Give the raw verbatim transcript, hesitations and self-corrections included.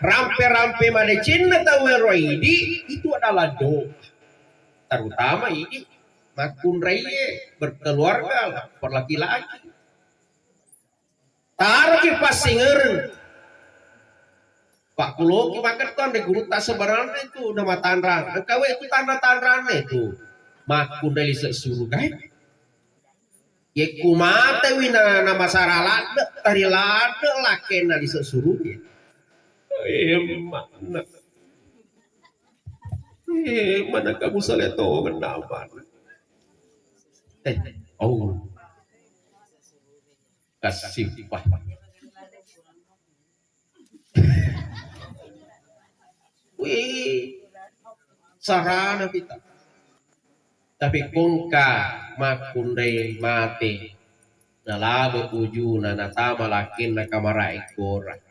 Rampe-rampe madecenna tau ero idi itu adalah doa. Terutama idi makkunraie berkeluarga, berlaki-laki. Taroki passingereng. Pakkuloki makkeda tu anre gurutta sebenarnya itu nama tanrang. Engkawe itu tanra-tanranna itu. Makkunrai lise suruga. Yekku matewi na, na masara ladde, tari ladde lakkenna lise suruga. Eh, mana? Eh, mana kamu sale to kenapa? Eh, oh. Kasippa. Wih, sarana pita. Tapi kongka makkunrai mate, nalabe ujuna, natama lakkenna kamara ekkora.